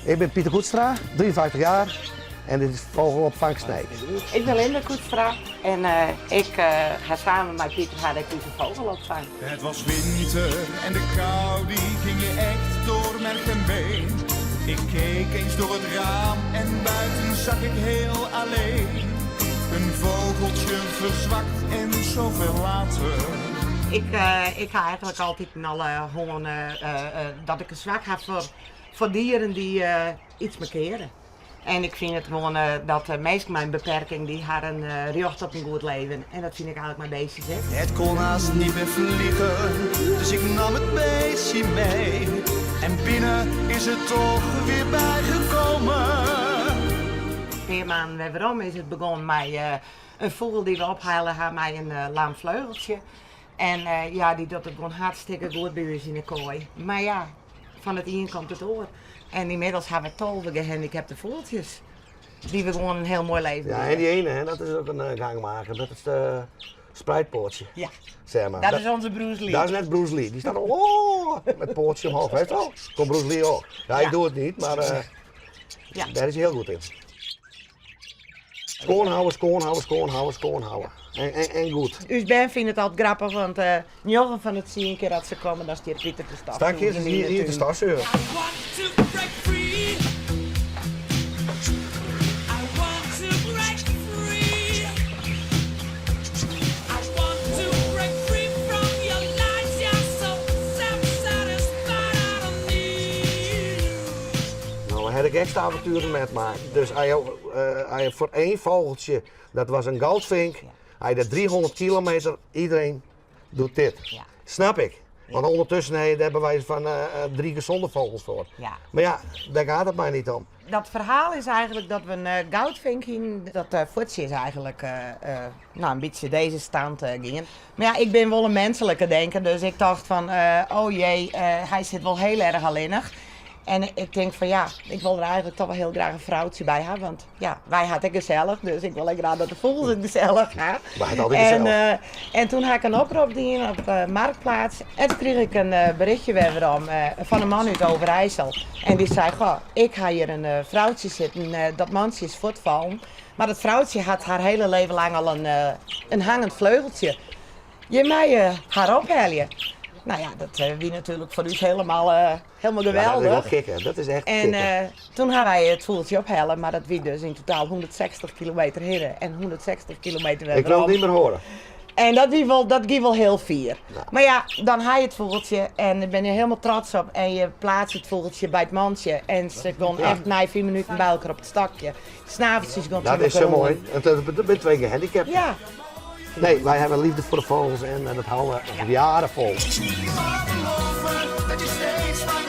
Ik bin Pieter Koetstra, 53 jaar en dit is Vogelopvang Sneek. Ik bin Linda Koetstra en ik ha samen mei Pieter ha ik ús vogelopvang. Het was winter en de kou die ging je echt door merg en been. Ik keek eens door het raam en buiten zag ik heel alleen. Een vogeltje verzwakt en zoveel later. Ik, ik ha eigenlik altyd al hân dat ik in swak ha foar, foar dieren dy't iets mankeare. En ik fyn it gewoan dat minsken mei in beperking dy ha in rjocht op in goed leven. En dat fyn ik eigenlik mei beestjes ek. Het kon haast niet meer vliegen, dus ik nam het beestje mee. En binnen is het toch weer bijgekomen. In pear maanden wer werom is it begûn mei in fûgel dy't we ophelle ha mei in lam fleugeltsje. En ja, dy docht it gewoan hartstikke goed by ús yn 'e koai. Mar ja, fan it ien komt it oar. En ynmiddels ha we 12 gehandicapte fûgeltsjes dy't we gewoan in hiel moai leven Ja, en dy ene, hè, dat is ek in gangmaker, dat is de spreidpoatsje. Ja. Zeg maar. Dat is onze Bruce Lee. Dat is net Bruce Lee. Die staat al oh, met pootje omhoog, weet je wel? Komt Bruce Lee ook. Ja, ik doe het niet, maar Ja. daar is hij heel goed in. Skoanhouwe, skoanhouwe, skoanhouwe, skoanhouwe. En, en, en goed. Us bern fine it altyd grappich, want njoggen fan de tsien kear dat se komme, dan stiet Pieter te Stakjes stofsûgjen is yn hier, de hier te tún. stofzuigen. I want to break free. I want to break free. I want to break free from your lies. You're so self-satisfied. I don't need you. Nou, we hebben de gekste avonturen met maken. Dus hij, hij voor één vogeltje, dat was een goudvink, hij deed 300 kilometer, iedereen doet dit. Ja. Snap ik. Want ondertussen hey, daar hebben wij van drie gezonde vogels voor. Ja. Maar ja, daar gaat het mij niet om. Dat verhaal is eigenlijk dat we een goudvink hienen. Dat voetje is eigenlijk nou, een beetje deze stand gingen. Maar ja, ik ben wel een menselijke denker, dus ik dacht van, oh jee, hij zit wel heel erg alleenig. En ik denk van ja, ik wil er eigenlijk toch wel heel graag een vrouwtje bij hebben. Want ja, wij hadden het gezellig, dus ik wil ook graag dat de vogels het gezellig hebben. Wij hadden altijd En, gezellig. en toen had ik een oproep dien op de Marktplaats. En toen kreeg ik een berichtje weer werom, van een man uit Overijssel. En die zei, goh, ik ga hier een vrouwtje zitten, dat mannetje is voortvallen. Maar dat vrouwtje had haar hele leven lang al een hangend vleugeltje. Je mij haar ophalen. Nou ja, dat wie natuurlijk voor u helemaal Ja, dat is wel geweldig. kicken. Dat is echt En kicken. toen hadden wij het voeltje ophalen, maar dat wie dus in totaal 160 kilometer heen en 160 kilometer weer Ik wil het werom. niet meer horen. En dat wie wel, dat ging wel heel fier. Ja. Maar ja, dan haal je het vogeltje en daar ben je helemaal trots op. En je plaatst het vogeltje bij het mandje. En ze kon echt na 4 minuten bij elkaar op het stakje. Snaveltjes gaan Dat is zo mooi. En dat ben twee gehandicapt. Ja. Nee, wij hebben liefde voor de vogels en dat houden we nog jaren vol. Maar beloven dat je steeds van